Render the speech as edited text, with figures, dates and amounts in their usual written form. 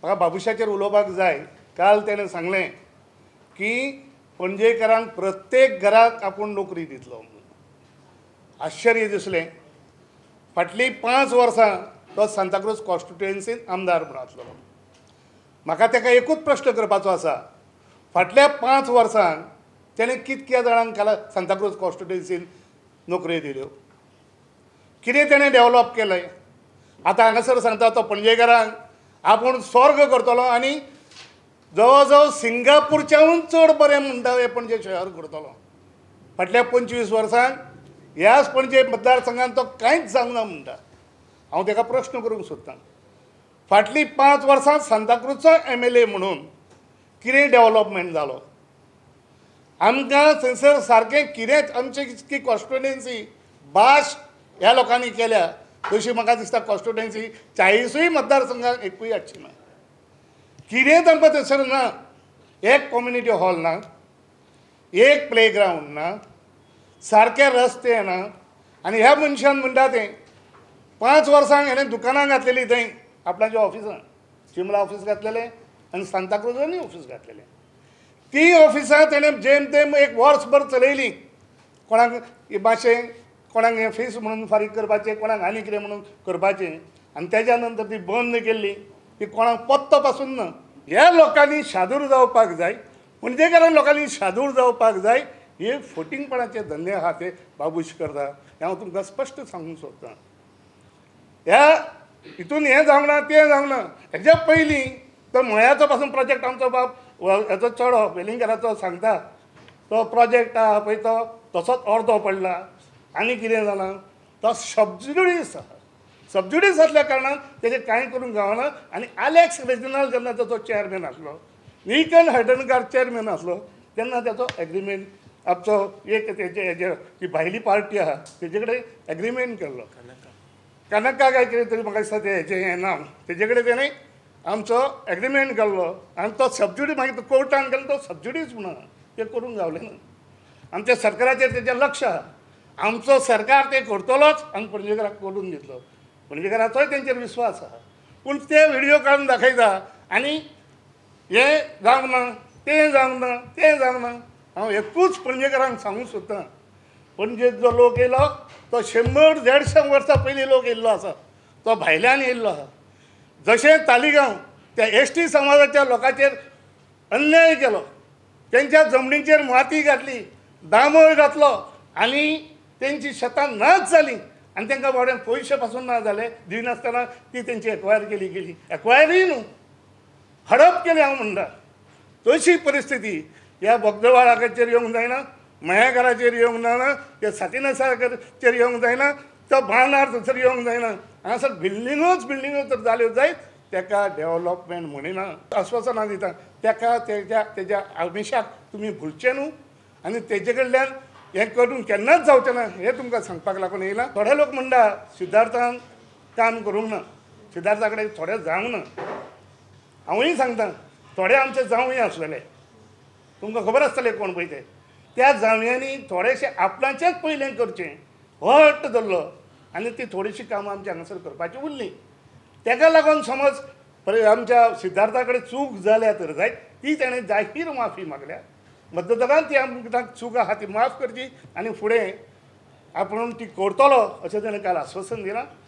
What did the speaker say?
म्हाका बाबुशाचेर उलोवपाक जाय. काल तेणें सांगलें की पणजेकारांक प्रत्येक घराक आपूण नोकरी दितलो म्हणून. आश्चर्य दिसलें. फाटलीं 5 वर्सां तो सांताक्रूज कॉन्स्टिट्युएन्सीन आमदार म्हूण आसलो. म्हाका ताका एकूच प्रश्न करपाचो आसा, फाटल्या 5 वर्सांक तेणें कितक्या जाणांक काल सांताक्रूज कॉन्स्टिट्युएन्सीन नोकऱ्यो दिल्यो, कितें तेणें डेवलॉप केलें? आतां हांगासर सांगता तो पणजेकारांक आपूण स्वर्ग करतलो आनी जवळ जवळ सिंगापूरच्याहून चड बरें म्हणटा हें पणजे शहर करतलो. फाटल्या 25 वर्सांक ह्याच पणजे मतदारसंघान तो कांयच जावंक ना म्हणटा. हांव ताका प्रश्न करूंक सोदतां, फाटलीं 5 वर्सां सांताक्रूजचो MLA म्हणून कितें डेवलॉपमेंट जालो? आमकां थंयसर सारकें कितेंच आमची की कॉन्स्टिट्युएन्सी भाश ह्या लोकांनी केल्या तशी म्हाका दिसता कॉन्स्टिट्युएन्सी 40 मतदारसंघाक एकूय आसची ना. कितेंच आमकां थंयसर ना, एक कम्युनिटी हॉल ना, एक प्ले ग्रावंड ना, सारके रस्ते ना. आनी ह्या मनशान म्हणटा तें 5 वर्सांक हेणें दुकानां घातलेलीं थंय आपणाच्या ऑफिसान, शिमला ऑफीस घातलेलें आनी सांताक्रूजानूय ऑफीस घातलेलें. ती ऑफिसां तेणें जेम तेम एक वर्सभर चलयलीं. कोणाक मातशें कोणाक हें फीस म्हणून फारीक करपाचें, कोणाक आनी कितें म्हणून करपाचें, आनी तेज्या नंतर ती बंद केल्ली, ती कोणाक पत्तो पासून ना. ह्या लोकांनी शादूर जावपाक जाय, पणजेकारां लोकांनी शादूर जावपाक जाय. हे फटींगपणाचे धंदे आहा ते बाबूश करता हें हांव तुमकां स्पश्ट सांगूंक सोदतां. ह्या हितून हें जावंक ना तें जावंक ना. हेज्या पयलीं तो मळ्याचो पासून प्रोजेक्ट आमचो बाब हेचो चेडो वेलिंगकाराचो सांगता तो प्रोजेक्ट आहा पळय तो तसोच अर्दो पडला आनी कितें जालां तो सबज्युडीस आहा. सबज्युडीस आसल्या कारणान तेजें कांय करूंक गावना. आनी आलेक्स रेजिनाल्ड जेन्ना ताचो चेअरमॅन आसलो, निकन हळदणकार चेअरमॅन आसलो, तेन्ना तेचो एग्रीमेंट आमचो एक तेजे हेजे ती भायली पार्टी आहा तेजे कडेन एग्रीमेंट केल्लो, कानक्का काय कितें तरी म्हाका दिसता तें हेजें हें नांव, तेजे कडेन तेणें आमचो एग्रीमेंट केल्लो आनी तो सबज्युडीस मागीर तो कोर्टान गेलो, तो सबज्युडीस म्हणून तें करूंक गावलें ना. आमच्या सरकाराचेर तेजें लक्ष आहा, आमचो सरकार तें करतलोच आनी पणजेकाराक करून दितलो. पणजेकाराचोय तेंचेर विस्वास आहा. पूण ते व्हिडियो काडून दाखयता आनी हें जावंक ना तें जावंक ना तें जावंक ना. हांव एकूच पणजेकारांक सांगूंक सोदतां, पणजे जो लोक येयलो तो 100-150 वर्सां पयलीं लोक येयल्लो आसा, तो भायल्यान येयल्लो आसा. जशें तालिगांव त्या ST समाजाच्या लोकांचेर अन्याय केलो, तेंच्या जमनीचेर माती घातली, दामोळ घातलो आनी तेंची शेतां नाच जालीं आनी तेंकां बाबड्यांक पयशे पासून ना जाले, दिनासतना ती तेंची एक्वायर केली गेली, एक्वायरूय न्हू हडप केली हांव म्हणटा. तशी परिस्थिती ह्या बोगदवाळाचेर येवंक जायना, मयेकाराचेर येवंक जायना, त्या सातिनेसाचेर येवंक जायना, तो बांदार थंयसर येवंक जायना. हांगासर बिल्डिंगूच बिल्डिंगो तर जाल्यो जायत तेका डेवलॉपमेंट म्हणिना. आस्वासनां दिता तेका तेज्या तेज्या आमिशाक तुमी भुलचें न्हू आनी तेजे कडल्यान हें करून केन्नाच जावचें ना हें तुमकां सांगपाक लागून येयलां. थोडे लोक म्हणटा सिद्धार्थान काम करूंक ना, सिद्धार्था कडेन थोडे जावंक ना. हांवूय सांगता थोडे आमचे जावंय आसलेले, तुमकां खबर आसतलें कोण पळय ते, त्या जावयांनी थोडेशें आपणाचेंच पयलें करचें हट्ट धरलो आनी ती थोडीशीं कामां आमच्या हांगासर करपाची उरलीं. तेका लागून समज आमच्या सिद्धार्था कडेन चूक जाल्या तर जायत ती तेणें जाहीर माफी मागल्या, मतदारान ती आमकां चूक आहा ती माफ करची आनी फुडें आपूण ती करतलो अशें तेणें काल आस्वासन दिलां.